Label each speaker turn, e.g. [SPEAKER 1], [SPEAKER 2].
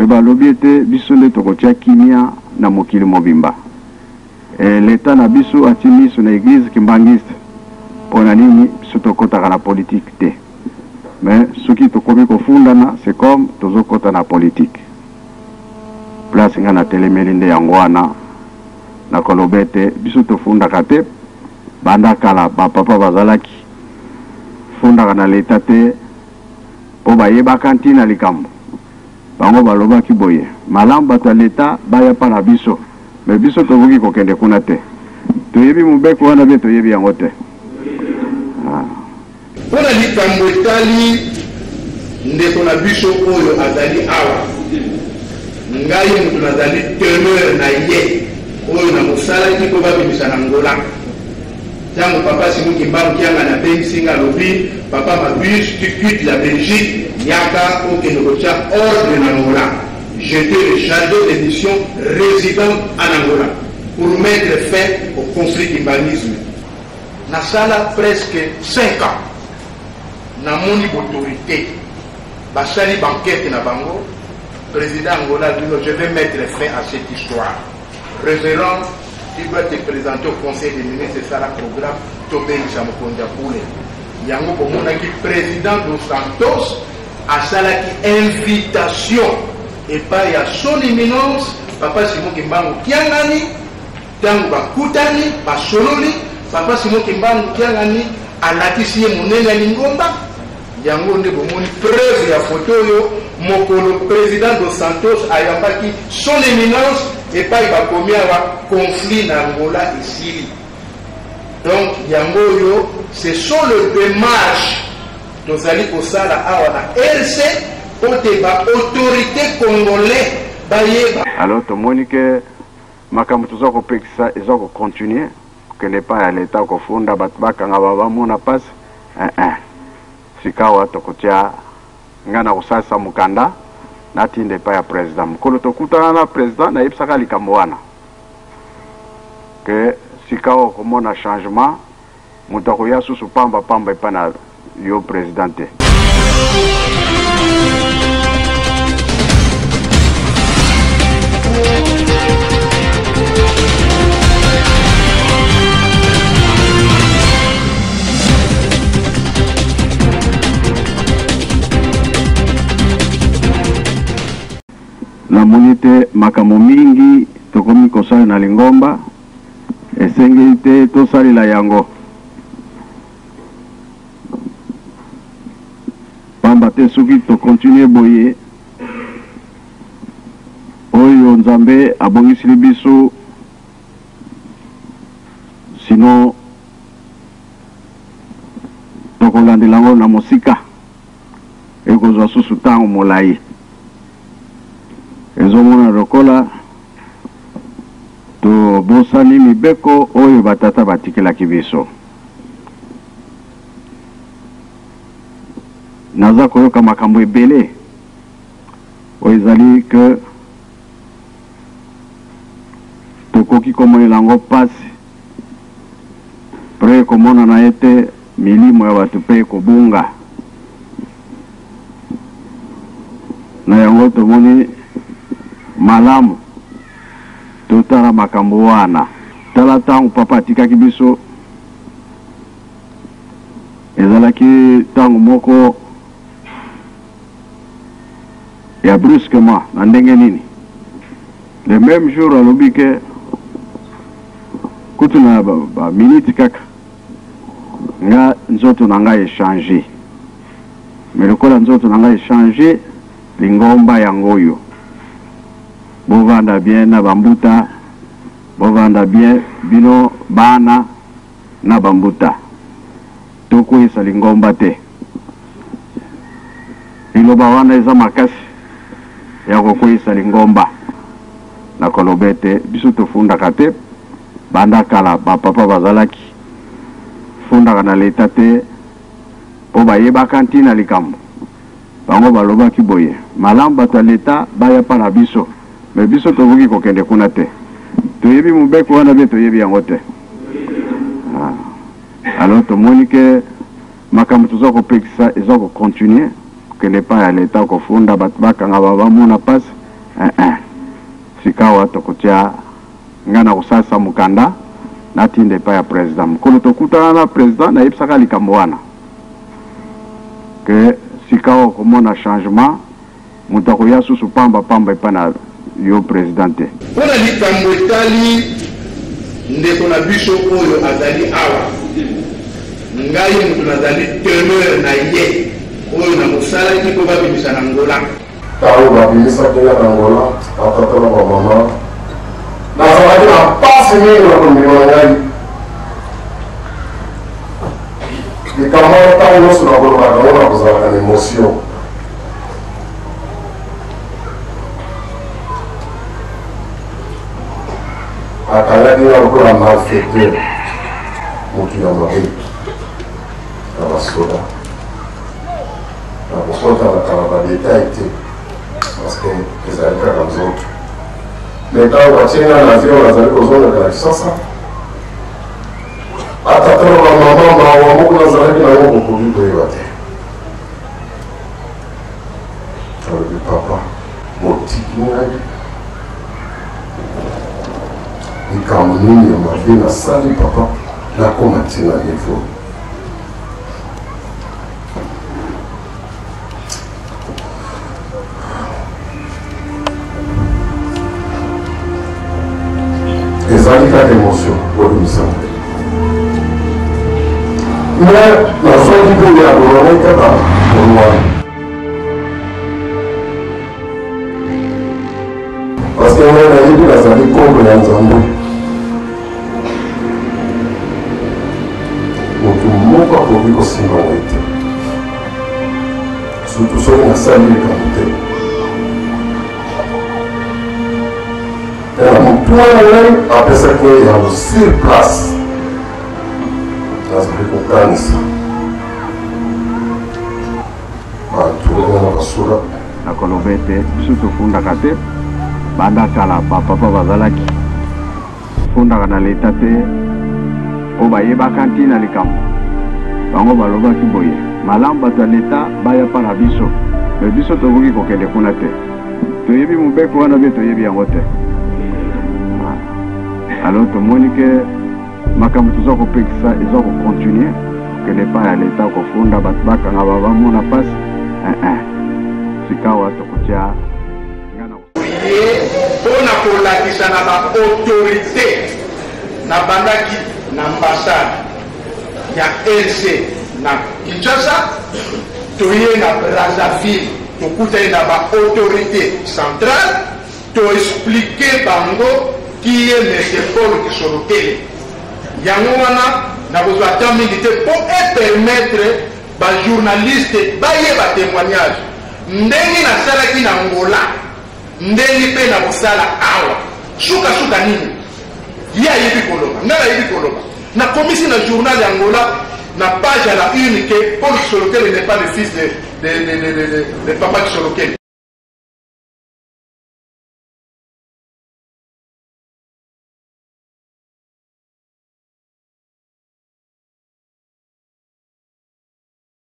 [SPEAKER 1] Mais balobi ete biso nde tokotia kimia na mokili mobimba. Et l'etat na biso ati miso na eglise kimbanguiste. Pona nini biso tokotaka na politique te. Mais soki tokomi kofundana c'est comme tozokota na politique. Place nga natelemeli nde yango wana nakoloba ete biso tofundaka te banda kala ba papa bazalaki fundaka na l'etat te po bayebaka ntina likambo. Bango balobaki boye, malamu bato ya l'etat baya pa na biso, mais biso tokoki kokende kuna te. Toyebi mobeko wana be toyebi yango te. Ah.
[SPEAKER 2] Mpo na likambo etali ndeko na biso oyo azali awa, ngai moto nazali teneur na ye oyo namosalaki mpo babimisa na Angola. Tango papa Simon Kimbangu Kiangani abengisi nga alobi papa Mabuse tu quittes la Belgique yaka okende kotia ordre na Angola. J'etais le charge de mission resident en Angola pour mettre fin au conflit kimbanguisme. Nasala presque 5 ans namoni b'autorite basali b'enquete na bango, president Angola alobi non je vais mettre fin à cette histoire. Reverend tu dois te presenter au conseil des ministres sala programme tobengisa mokonzi ya bule yango bomonaki president dos Santos asalaki invitation epai ya son eminence papa Simon Kimbangu Kiangani. Tango bakutani basololi, papa Simon Kimbangu Kiangani alakisi ye monene ya lingomba. Yango nde bomoni preuve ya photo oyo mokolo president dos Santos ayambaki son eminence epai bakomi awa conflit na Angola esili. Donc yango oyo ce sont les demarches tozali kosala awa na RC mpo te ba autorites congolais bayeba.
[SPEAKER 1] Alors tomoni ke makambo toza kopekisa eza ko continuer kokende epai ya leta kofunda bato bakanga ba bamona pasi eh eh. Sikawa tokotia ngai na kosalisa mokanda natinda epai ya president. Mokolo tokutana na president nayebisaka likambo wana ke sikawa okomona changement, moto akoya susu pamba pamba epai na yo president te. Namoni te makambo mingi tokomi kosala na lingomba esengeli te tosalela yango. Pamba te soki to continuer boye, oyo Nzambe abongisili biso, sinon tokolandela yango na mosika, ekozwa susu tango molayi. Ezomonana lokola tobosani mibeko oyo batata batikelaki biso. Naza koyoka makambo ebele oyo ezali que tokoki komonela yango pasi pre komonana ete milimo ya bato pe ekobunga. Na yango tomoni malamu totala makambo wana. Tala tango papa atikaki biso, ezalaki tango moko ya brusquement na ndenge nini? Le meme jour alobi ke kutu na ba minutes kaka nga nzoto na nga echanger, mais lokola nzoto na nga echanger, lingomba yango oyo bovanda bien na ba mbuta, bovanda bien bino bana na ba mbuta, tokweyisa lingomba te. Liloba wana eza makasi ya kokweyisa lingomba. Nakoloba ete biso tofundaka te banda kala ba papa bazalaki fundaka na l'etat te po bayebaka ntina likambo. Bango balobaki boye, malamu bato ya l'etat baya pa na biso, mais biso tokoki kokende kuna te. Toyebi mobeko wana be toyebi yango te. Ah. Alors tomoni ke makambo toza kopekisa eza ko continuer kokende epai ya l'etat kofunda bato bakanga ba bamona pasi. Eh-eh. Sikawa tokotia ngai nakosalisa mokanda natinda epai ya president. Mokolo tokutana na president nayebisaka likambo wana ke sikawa okomona changement, moto akoya susu pamba pamba epai na yo president te.
[SPEAKER 2] Mpo na likambo etali ndeko na biso oyo azali awa, ngai moto nazali teneur na ye oyo namosalaki mpo babimisa na Angola.
[SPEAKER 3] Ntango babimisaki nga na Angola, batata na bamama, nazalaki na mpasi mingi na kondima na ngai. Likambo wana ntango nyonso nakolobaka yango nakozalaka na emotion. Akangaki nga lokola malfaiteur, moto ya mabe na basoda. Nakokota na kala ba detail te parce que ezali kaka nzoto. Mais ntango batie nga na avion nazali kozonga na Kisasa, batata na bamama mawa moko nazalaki nango bokoki koyeba te. Alobi papa, botiki ngai likambo nini ya mabe nasali papa, nakoma ti na niveau. Ezali kaka emotion bolimisa mais nazwaki mpe ya bolongai kaka bolwani parce que ngai nayebi nazali nkombo ya Nzambe. Moto moko akoki kosimba ngai te, surtout soki nasali likambo te. Na motu wana ngai apesaki ye yango sur place. Nazali kokanisa bato na basura.
[SPEAKER 1] Nakoloba ete biso tofundaka te banda kala, bapapa bazalaki fundaka na leta te mpo bayebaka ntina likambo. Bango balobaki boye, malamu bato ya leta baya mpa na biso, me biso tokoki kokende kuna te. Toyebi mobeko wana mpe toyebi yango te. Alors tomoni ke makambo toza kopekisa eza kocontinue kokende epai ya leta kofunda bato bakanga bamona mpasi. Sikawa tokotia
[SPEAKER 2] ye mpo na kolakisa na ba autorite. Nabandaki na ambassade ya RC na Kinshasa, toye na Brazzaville, tokutani na ba autorite centrale, toexplike bango qui est monsieur Paul Kisolokele. Yango wana nakozwa temps mingi te mpo epermettre ba journaliste bayeba témoignage ndenge nasalaki na Angola, ndenge mpe na kosala awa. Sukasuka nini ye ayebi koloba, ngai nayebi koloba. Nakomisi na journal ya Angola na page à la une que Paul Kisolokele n'est pas le fils de papa Kisolokele.